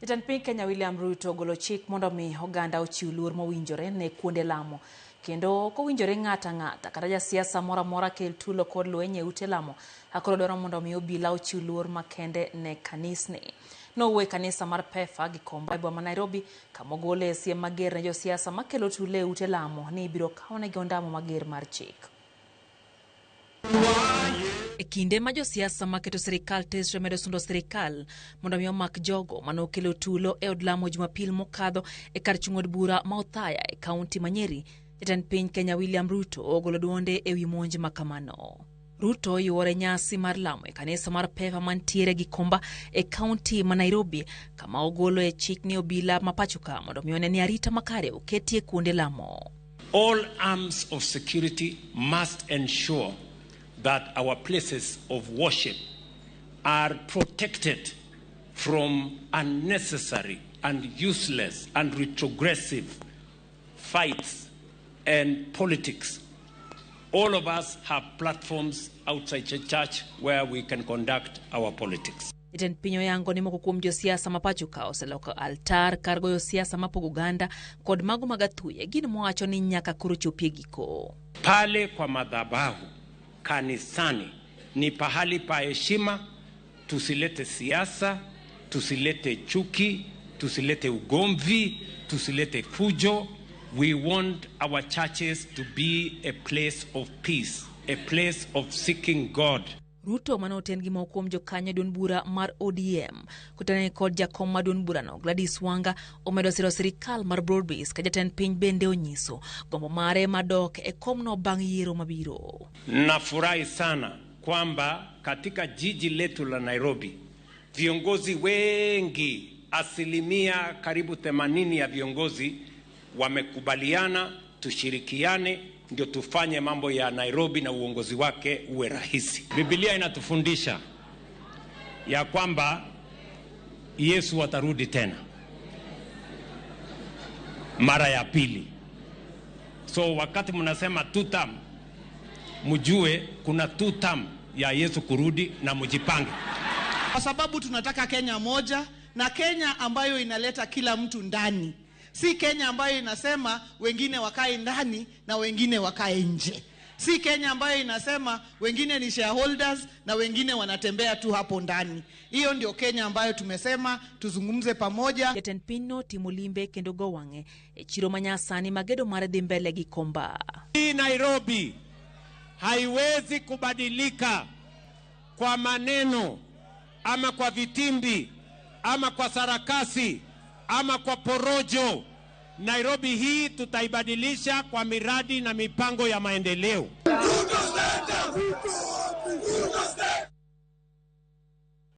Jatend piny Kenya William Ruto ogolo chik mondo mi oganda ochiw luor mowinjore ne kuonde lamo kendo ok owinjore ng'ato ang'ata kata jasiasa moro amora kel tulo kod lweny e ute lamo. Akoro dwaro mondo mi obila ochiw luor makende ne kanisni. Nowuoyo e kanisa mar Pefa Gikomba e boma ma Nairobi kama ogole siem mager ne josiasa makelo tulo e ute lamo ni ibiro kawnegi ondamo mager mar chik. E kinde ma josiasa maketo sirikal tesre medo sundo sirikal mondo mi omak jogo mane okelo tulo e od lamo Jumapil mokadho e kar chung' od bura ma Othaya e kaunti ma Nyeri, jatend piny Kenya William Ruto ogolo duonde e wi monj ma kamano. Ruto yuore nyasi mar lamo e kanisa mar Pefa mantiere Gikomba e kaunti ma Nairobi kama ogolo e chik ni obila ma pacho ka mondo mi one ni arita makare oketie kuonde lamo. All arms of security must ensure that our places of worship are protected from unnecessary and useless and retrogressive fights and politics. All of us have platforms outside the church where we can conduct our politics. Jatend piny oyango ni moko kuom josiasa ma pacho ka oseloko altar kar goyo siasa mapogo oganda kod mago mag athuye, gino mowacho ni nyaka koro chopie giko. Pale kwa madhabahu kanisani ni pahali pa heshima. Tusilete siasa, tusilete chuki, tusilete ugomvi, tusilete fujo. We want our churches to be a place of peace, a place of seeking God. Ruto mane oten gi moko kuom jokanyo duond bura mar ODM kotenore kod jakom mar duond burano Gladys Wanga omedo siro sirikal mar Broadbase ka jatend piny bende onyiso gombo mare mar dok e komno bang' yiero mabiro. Nafurahi sana kwamba katika jiji letu la Nairobi viongozi wengi, asilimia karibu 80 ya viongozi wamekubaliana tushirikiane ndio tufanye mambo ya Nairobi na uongozi wake uwe rahisi. Biblia inatufundisha ya kwamba Yesu atarudi tena mara ya pili. So wakati mnasema two term, mjue kuna two term ya Yesu kurudi na mjipange. Kwa sababu tunataka Kenya moja na Kenya ambayo inaleta kila mtu ndani, si Kenya ambayo inasema wengine wakae ndani na wengine wakae nje, si Kenya ambayo inasema wengine ni shareholders na wengine wanatembea tu hapo ndani. Hiyo ndio Kenya ambayo tumesema tuzungumze pamoja. Jatend piny no timo limbe kendo go wang'e e chiro manyasani magedo mar dhi mbele Gikomba. Hii Nairobi haiwezi kubadilika kwa maneno ama kwa vitimbi ama kwa sarakasi ama kwa porojo. Nairobi hii tutaibadilisha kwa miradi na mipango ya maendeleo.